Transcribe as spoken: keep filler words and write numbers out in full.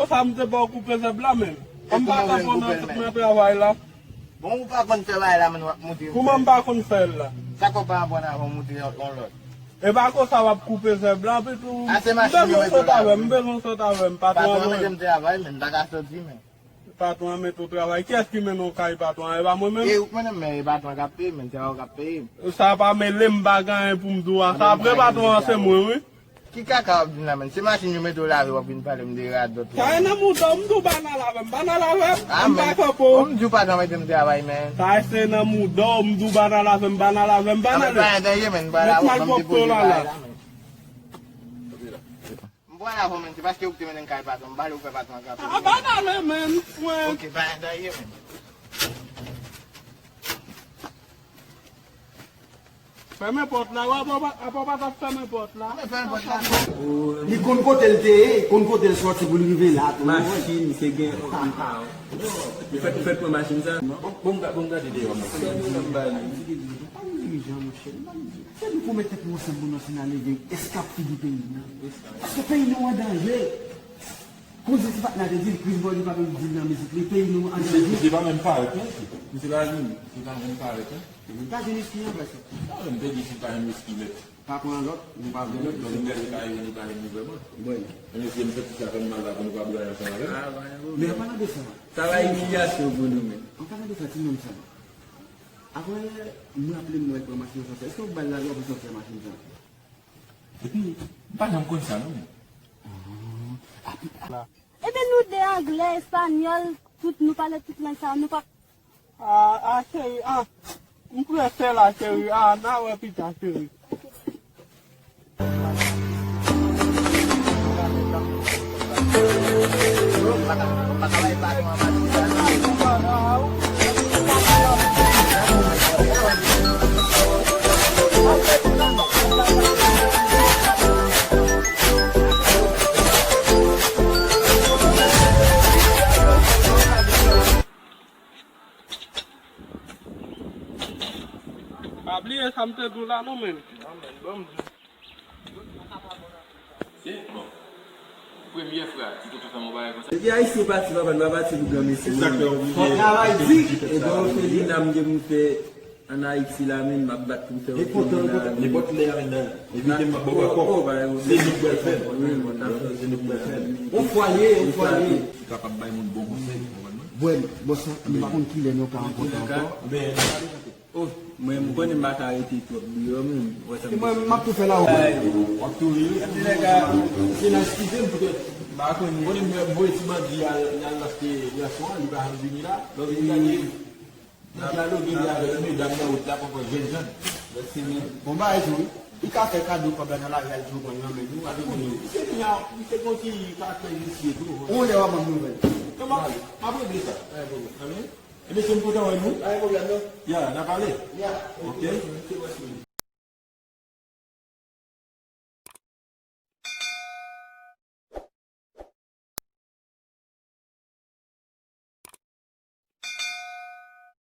Sa m te ba w koupe zèb la menm. E m pa kouman w vin koupe l menm? Kouman m pa konn fè bagay la? Bon, ou pa konn fè bagay la, men w ap moute yon lòt. Kouman m pa konn fè l la? Sa k w pa aprann avan w moute yon lòt? E pa konsa w ap koupe zèb la, epi tou, m bezwen sot avè m, m bezwen sot avè m, patwon an mete m travay, men m pa ka soti, men. Patwon an mete w travay. Kiyès ki mennen w kay patwon an? E pa mwen menm? E ou k mennen m, men e patwon an k ap peye m, men se pa ou k ap peye m. Sa pa mele m, m pa gen anyen pou m di w a sa. Apre patwon an se mwen, wi. Ki kaka w ap di m la, menn? Se machin yo mete w lave, w ap vin pale m de radòt. Sa e nan mouda w, m di w pa nan lave m, pa nan lave m, m pa kanpe w. Bon, m di w patwon mete m travay, menn. Sa e se nan mouda w, m di w pa nan lave m, pa nan lave m, pa nan lave m. Mèt malpwòpte w la la. M pral avè w, menn, se paske ou ki te mennen m kay patwon, m pale ou fè patwon an krape. A, pa nan men, menn, mwen. Ok, pa nan dèyè, menn. Fèmen pòt la, w apa w pa t ap fèmen pòt la? Fèmen pòt la. Li konn kote l te ye, li konn kote l sòti pou l rive la tou. Machin, se gen, ou pa, ou fèk, ou fèk pran machin sa? Bon, bon, m ga-, bon, m gade deyò, mwen. Sa gen nan ba li. Pa nan dirijan, monchè, pa nan dirijan. Se nou pou met tèt nou ansanm pou nou fin al leve eskap figi peyi nou. Paske peyi nou an danje. Konn se ti patnè a te di l, Chris Brown li pa menm di l nan mizik li, peyi nou an danje. Misye, misye pa menm parèt non, misye. Misye pa vini, misye pa menm parèt non. Li pa jwenn wiski an, prèske. Non, men m te di si l pa jwenn wiski, mèt. Pa pran lòt, nou pa vle lòt. Donk, m gade pa jwenn, li pa jwenn li vrèman. Bon. Men mesye, m santi sa fè m mal la, pou nou pa bwè ansanm avè m. Men an palan de sa. Sa va imilyasyon pou nou menm. An palan de sa, ti nonm sa. Apre, m raple m wè l pran machin nan sòti. Èske w ba l lajan pou l sòti ak machin sa? Epi, m pa janm konn sa, non. Ebyen, nou de anglè, espanyòl, tout, nou pale tout lang sa, nou pa. A, a, cheri, a, m prese la, cheri, a, n a wè pita, cheri. Pa bliye sa m te di w la non, menn. Non, menn, ban m di w. Se, bon. Premye fwa, ti tonton fè m yon bagay konsa. Depi Ayisyen pati, papa, n pa pati pou granmesi. Fò travay di. E bon, Felina, m gen pou m fè ann Ayiti la, menn, m ap bat pou m fè yon Felina. Nenpòt lè a, menn, evite m, m ap ba w kòb. Se nou k pral fè l. Se nou k pral fè l. Yon fwaye, yon fwaye. Ou kapab bay moun bon konsèy, ou konprann mwen? Bwè, bon, sa, m pa konn kilè nou ka rankontre ankò. Oh, mwen, m konnen m pa ka rete twòp deyò, menm. Mwen, m ap tou fè la, w ap tou ri, wi. Nèg a, se nan eskize m poutèt m pa konn. Konnen m voye ti bandi al, li al laste yèswa, li pa janm vini la. Donk, li gade, li gade, li avèk medam nan wout la, poko jèn jan. Bon, bagay tou, wi. Li ka fè kado pandan nan lari a, li di w pran nan men nou, avèk nou. Se li a, li se konn ki karaktè visye tou. Ou lè w ap ban m nouvèl. Non, m ap, m ap regle sa. Ebyen, se m kontan wè nou. Pa gen pwoblèm, non. Ya, n a pale. Ya. Ok.